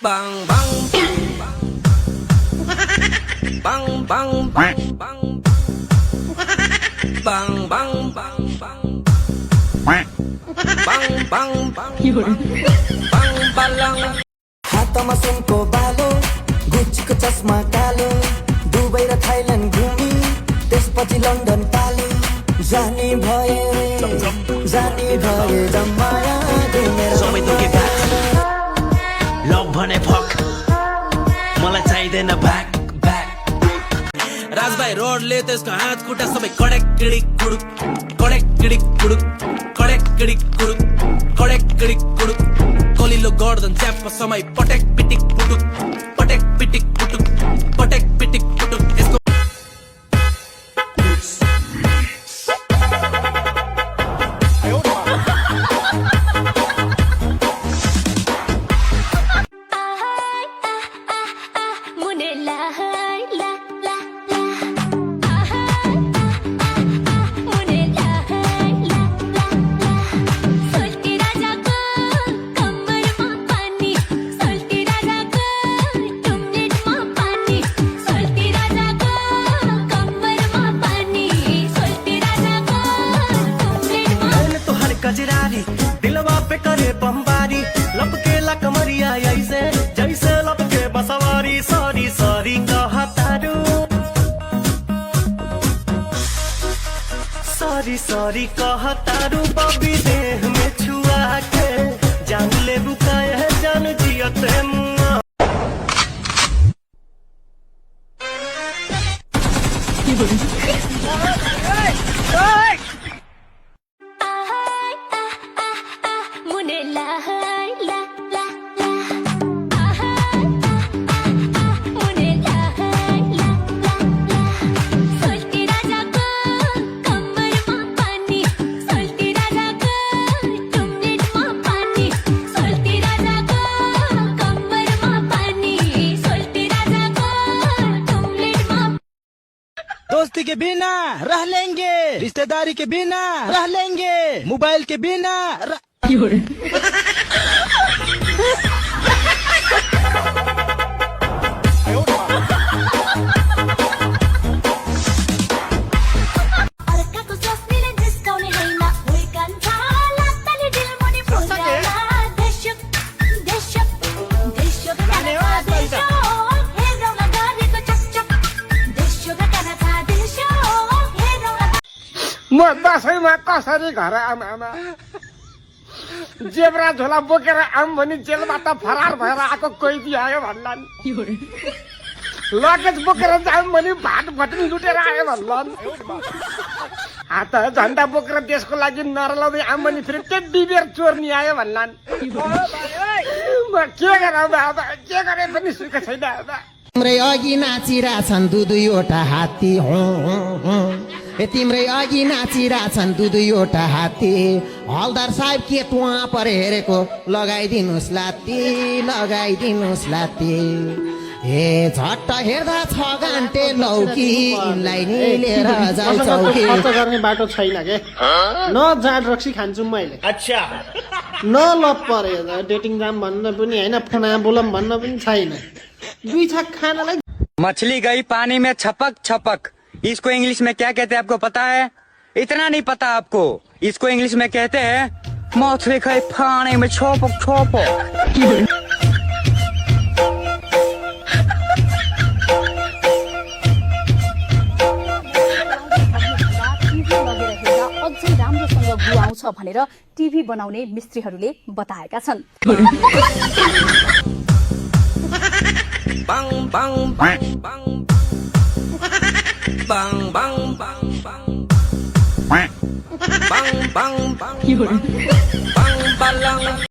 bang bang bang bang bang bang bang bang bang bang bang bang balang हातमा सुनको बालो गुच्चीको चस्मा कालो दुबई र थाइल्यान्ड घुमी त्यसपछि लन्डन पालो जाने भए जम्माया सबै थोके भाग लभ भने फक मलाई चाहिँदैन भाग भाग राजभाइ रोडले त्यसको हात खुट्टा सबै कडेक किडिक कुडुक कडेक किडिक कुडुक कडेक किडिक कुडुक कडेक किडिक कुडुक कलिलो गर्दन च्याप्प समय पटेक पिटिक पुटुक पटेक पिटिक पुटुक पटेक पिटिक पुटुक यसको गजरारी दिलवा पे करे बमबारी लपकेला कमरिया ऐसे जैसे लपके बसवारी सॉरी सॉरी कहतारू सॉरी सॉरी कहतारू बबी देह में छुआ के जान ले बुकाए है जान जियते मुआ दोस्ती के बिना रह लेंगे, रिश्तेदारी के बिना रह लेंगे, मोबाइल के बिना म दसैँमा कसरी घर आमा जेब्रा झोला बोकेर आम भनी जेलबाट फरार भएर आएको कैदी आयो भन्लान् लगेज बोकेर जाम भनी भात भटिन लुटेर आयो भन्लान् हात झन्डा बोकेर देशको लागि नरलाउँदै आम भनी फेरि त्यही बिबेर चोर्नी आयो भन्लान् म के गरौँ बाबा के गरे पनि सुख छैन बाबा तिम्रै अघि नाचिरहेछन् दुईवटा हात्ती तिम्रै अघि नाचिरहेछन् दुईवटा हात्ती हलदार साहेब के तुवा पर हेरेको लगाइदिनुहोस् लात्ती लगाइदिनुहोस् लात्ती हे झट्ट हेर्दा 6 घन्टे लौकीलाई नि लिएर जाऊ चौकी खर्च गर्ने बाटो छैन के न जाड रक्सी खान्छु मैले अच्छा न लप परे डेटिङ जाम भन्न पनि हैन फोन बोलम भन्न पनि छैन दुई छाक खानालाई मछली गई पानी में छपक छपक इसको इंग्लिश में क्या कहते हैं आपको पता है? इतना नहीं पता आपको? इसको इंग्लिश में कहते हैं मछली गई पानी में छपक छपक। अझै राम्रोसँग गुवाउँछ भनेर टिभी बनाउने मिस्त्रीहरूले बताएका छन्। bang bang bang bang bang bang bang bang bang bang bang bang balang